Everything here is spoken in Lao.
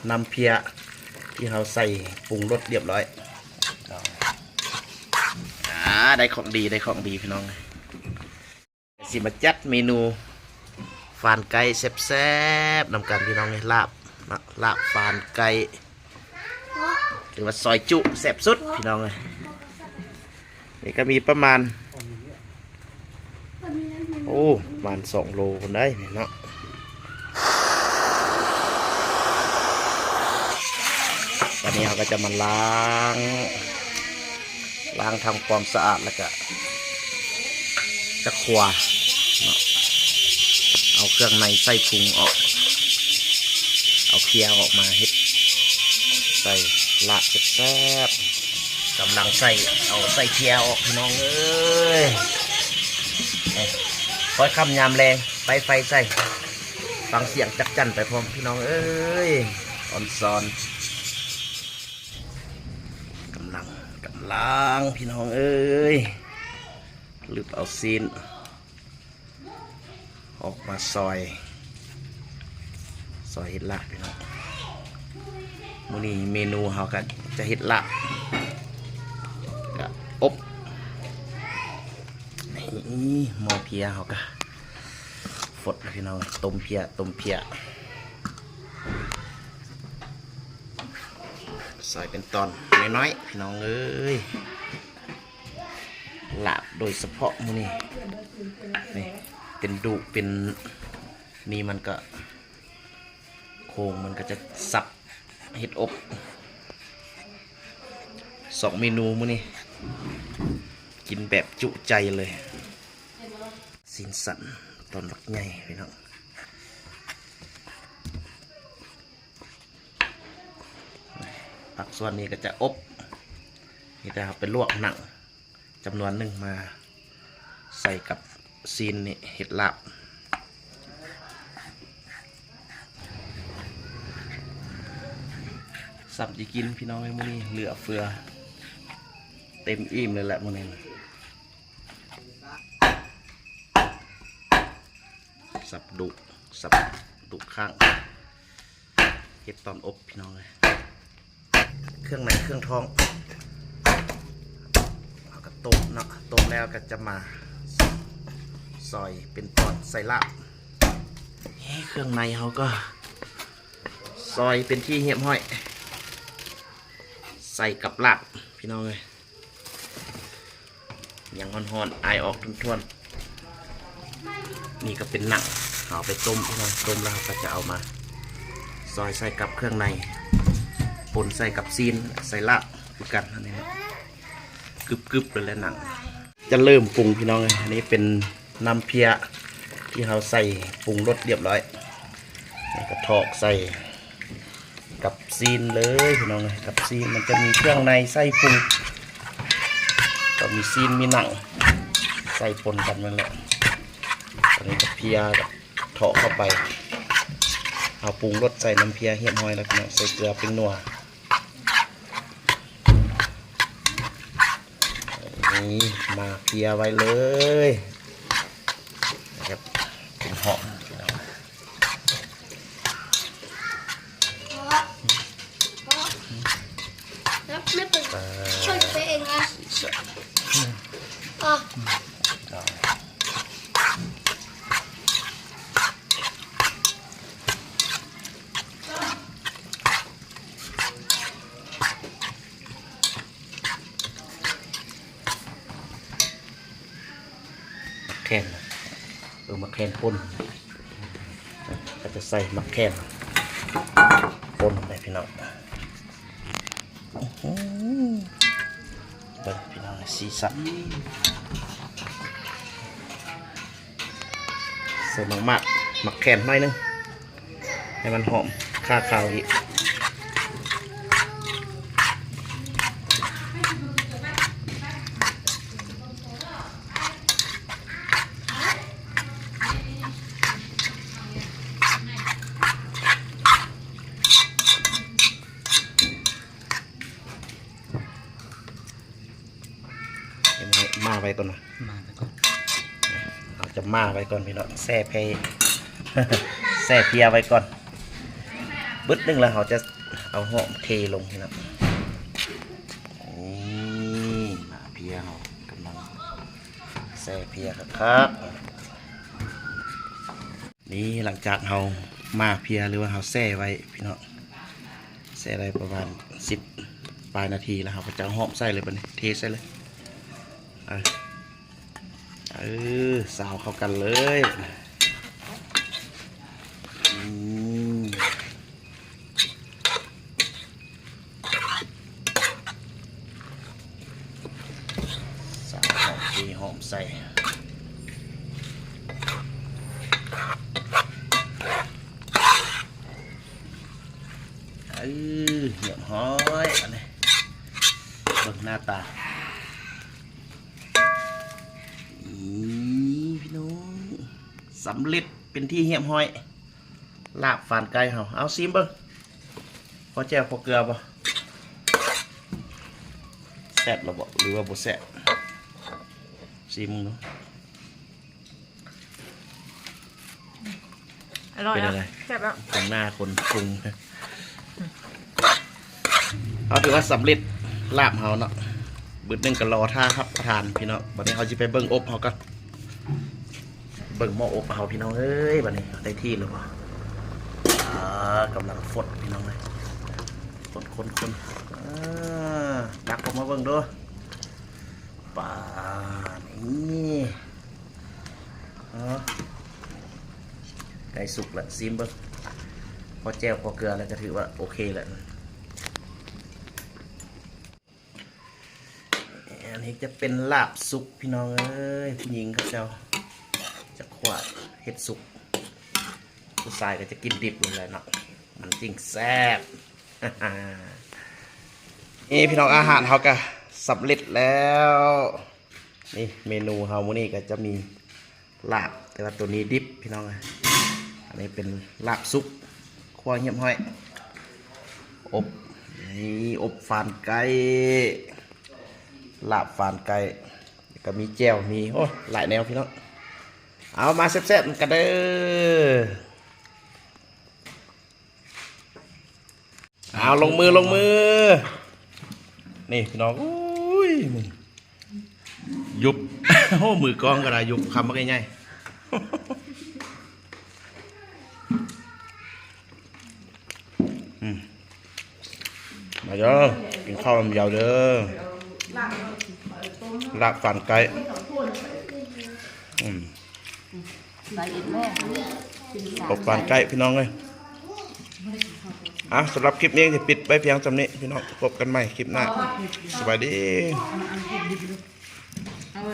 ນ້ຳເພຍທີ່ເຮົາໃສ່ປຸງລົດລຽບຮ້ອຍ. ອາ ໄດ້ຂອງດີ ໄດ້ຂອງດີພີ່ນ້ອງ. ຊິມາຈັດເມນູຟານໄກ່ແຊບໆນຳກັນພີ່ນ້ອງເອີຍ. ລາບເນາະ ລາບຟານໄກ່ ຫຼືວ່າຊອຍຈຸແຊບສຸດພີ່ນ້ອງເອີຍ. ນີ້ກໍມີປະມານ ໂອ້ ປະມານສອງໂລພຸ້ນໄດ໋ນີ້ເນາະ. ຕອນນີ້ເຮົາກໍຈະມາລ້າງ ລ້າງທຳຄວາມສະອາດ ແລ້ວກະຈະຂົ້ວເນາະ ເອົາເຄື່ອງໃນໃສ່ປຸງອອກ ເອົາເພຍອອກມາເຮັດໃສ່ລາບແຊບໆ. ກຳລັງໃສ່ ເອົາໃສ່ເພຍອອກພີ່ນ້ອງເອີຍ. ຄ່ອຍຄ່ຳຍາມແລງ ໄປໄຟໃສ່ ຟັງສຽງຈັກຈັ່ນໄປພ້ອມພີ່ນ້ອງເອີຍ. ອອນຊອນ ກຳລັງ ກຳລັງພີ່ນ້ອງເອີຍ ລຶບເອົາຊີ້ນອອກມາຊອຍ ຊອຍເຮັດລາບພີ່ນ້ອງ. ມື້ນີ້ເມນູເຮົາກໍຈະເຮັດລາບ ກະອົບ. ນີ້ໝໍ້ເພຍເຮົາກະຟົດແລ້ວພີ່ນ້ອງ ຕົ້ມເພຍ ຕົ້ມເພຍ ຊອຍເປັນຕອນນ້ອຍໆ ພີ່ນ້ອງເອີຍ. ລາບໂດຍສະເພາະມື້ນີ້ ນີ້ເປັນດຸເປັນ ນີ້ມັນກະ ໂຄງມັນກະຈະສັບເຮັດອົບ. ສອງເມນູມື້ນີ້ ກິນແບບຈຸໃຈເລີຍ. ຊີ້ນສັນຕອນບັກໃຫຍ່ພີ່ນ້ອງ. ພາກສ່ວນນີ້ກໍຈະອົບ ມີແຕ່ເຮົາໄປລວກໜັງຈຳນວນໜຶ່ງມາໃສ່ກັບຊີ້ນນີ້ເຮັດລາບ. ສ່ຳຊິກິນພີ່ນ້ອງເອີຍ ມື້ນີ້ເຫຼືອເຟືອ ເຕັມອີ່ມເລີຍແຫຼະມື້ນີ້. ສັບດຸ ສັບດຸຂ້າງ ເຮັດຕອນອົບພີ່ນ້ອງເອີຍ. ເຄື່ອງໃນເຄື່ອງທ້ອງ ເຮົາກໍຕົ້ມເນາະ ຕົ້ມແລ້ວກໍຈະມາຊອຍເປັນຕອນໃສ່ລາບ. ເຄື່ອງໃນເຮົາກໍຊອຍເປັນທີ່ຮຽບຮ້ອຍ ໃສ່ກັບລາບພີ່ນ້ອງເອີຍ. ຍັງຮ້ອນໆ ອາຍອອກຖ້ວນໆ. ນີ້ກໍເປັນໜັງ ເຮົາເອົາໄປຕົ້ມພີ່ນ້ອງ ຕົ້ມແລ້ວເຮົາກໍຈະເອົາມາຊອຍໃສ່ກັບເຄື່ອງໃນ ປົນໃສ່ກັບຊີ້ນ ໃສ່ລາບຄືກັນ ອັນນີ້ເນາະ ກຶບໆ ເລີຍແຫຼະໜັງ. ຈະເລີ່ມປຸງພີ່ນ້ອງເອີຍ ອັນນີ້ເປັນນ້ຳເພຍທີ່ເຮົາໃສ່ປຸງລົດລຽບຮ້ອຍ ແລ້ວກໍຖອກໃສ່ ກັບຊີ້ນເລີຍພີ່ນ້ອງເອີຍ. ກັບຊີ້ນມັນຈະມີເຄື່ອງໃນໃສ່ປຸງ ກໍມີຊີ້ນມີໜັງໃສ່ປົນກັນນັ້ນແຫຼະ. ຕອນນີ້ກະເພຍກະເທາະເຂົ້າໄປ ເຮົາປຸງລົດໃສ່ນ້ຳເພຍຮຽບຮ້ອຍແລ້ວພີ່ນ້ອງ ໃສ່ເກືອແປ້ງນົວ. ນີ້ມາເພຍໄວ້ເລີຍນະຄັບ ເປັນຫອມພີ່ນ້ອງ. ແລ້ວໄມ່ເປັນ ເອີ ຊ່ວຍຕົວເອງນະ ຊິສະ ອືມ ອືມ ແຂ້ນນະ ເອີ ໝາກແຂ້ນປົ່ນ ເຂົາຈະໃສ່ໝາກແຂ້ນປົ່ນໄດ້ພີ່ນ້ອງ. ອືຫື ເບິ່ງພີ່ນ້ອງ ສີສັນ ໃສ່ໝາກ ໝາກ ໝາກແຂ້ນໜ້ອຍໜຶ່ງ ໃຫ້ມັນຫອມຄາຄາວອີກ. ເອົາມາໄວ້ກ່ອນນະ ມາໄວ້ກ່ອນ ເຮົາຈະມາໄວ້ກ່ອນພີ່ນ້ອງ ແຊ່ເພ ແຊ່ເພຍໄວ້ກ່ອນ. ບຶດໜຶ່ງແລ້ວ ເຮົາຈະເອົາຫອມເທລົງນີ້ນະ. ນີ້ ໝາກເພຍເຮົາກຳລັງແຊ່ເພຍຄັກໆ. ນີ້ ຫຼັງຈາກເຮົາໝາກເພຍ ຫຼືວ່າເຮົາແຊ່ໄວ້ພີ່ນ້ອງ ແຊ່ໄດ້ປະມານສິບປາຍນາທີແລ້ວ ເຮົາກໍຈະເອົາຫອມໃສ່ເລີຍ ບາດນີ້ເທໃສ່ເລີຍ. ເອີ ເອີ ຊາວເຂົ້າກັນເລີຍ. ອືມ ຊາວຫອມ ເທຫອມໃສ່. ເອີ ຮຽບຮ້ອຍ ອັນນີ້ ເບິ່ງໜ້າຕາ. ນີ້ພີ່ນ້ອງ ສຳເລັດເປັນທີ່ຮຽບຮ້ອຍ ລາບຟານໄກ່ເຮົາ. ເອົາຊີມເບິ່ງ ພໍແຈ່ວພໍເກືອບໍ່? ແຊບແລ້ວບໍ່ ຫຼືວ່າບໍ່ແຊບ? ຊີມເບິ່ງເນາະ. ອະລ່ອຍ ເປັນຈັ່ງໃດ? ແຊບແລ້ວ ເບິ່ງໜ້າຄົນປຸງ. ເຮົາຖືວ່າສຳເລັດລາບເຮົາເນາະ ບຶດໜຶ່ງກໍລໍຖ້າຮັບປະທານພີ່ນ້ອງ. ບັດນີ້ເຮົາຊິໄປເບິ່ງອົບເຮົາກ່ອນ ເບິ່ງໝໍ້ອົບເຮົາພີ່ນ້ອງເອີຍ. ບັດນີ້ໄດ້ທີ່ແລ້ວບໍ່? ອ່າ ກຳລັງຟົດພີ່ນ້ອງເອີຍ ຟົດ ຄົນໆ. ອ່າ ຕັກອອກມາເບິ່ງດູ ປາ ນີ້ ເອີ ໃກ້ສຸກແລ້ວ ຊີມເບິ່ງ ພໍແຈ່ວພໍເກືອແລ້ວກໍຖືວ່າໂອເຄແລ້ວ. ອັນນີ້ຈະເປັນລາບສຸກພີ່ນ້ອງເອີຍ ຜູ້ຍິງເຂົາເຈົ້າຈະຂົ້ວເຮັດສຸກ ຜູ້ຊາຍກໍຈະກິນດິບນັ້ນແຫຼະເນາະ ມັນຈຶ່ງແຊບ. ນີ້ພີ່ນ້ອງ ອາຫານເຮົາກໍສຳເລັດແລ້ວ. ນີ້ເມນູເຮົາມື້ນີ້ກໍຈະມີລາບ ແຕ່ວ່າໂຕນີ້ດິບພີ່ນ້ອງ. ອັນນີ້ເປັນລາບສຸກ ຂົ້ວຮຽບຮ້ອຍ ອົບ ນີ້ ອົບຟານໄກ່ ລາບຟານໄກ່ ແລ້ວກໍມີແຈ່ວ ມີ ໂອ້ ຫຼາຍແນວພີ່ນ້ອງ. ເອົາ ມາແຊບໆນຳກັນເດີ. ເອົາ ລົງມື ລົງມື. ນີ້ພີ່ນ້ອງ ໂອ້ຍ ມືຍຸບ ໂອ້ ມືກ້ອງກໍໄດ້ ຍຸບຄຳບັກໃຫຍ່ໆ. ອືມ ມາເດີ ກິນເຂົ້ານຳຢາວເດີ ລາບຟານໄກ່. ອືມ ໄດ້ອີກແລ້ວ ອົບຟານໄກ່ພີ່ນ້ອງເອີຍ. ອ່ະ ສຳລັບຄລິບນີ້ຊິປິດໄວ້ພຽງສ່ຳນີ້ພີ່ນ້ອງ ພົບກັນໃໝ່ຄລິບໜ້າ ສະບາຍດີ. ເອົາໄວ້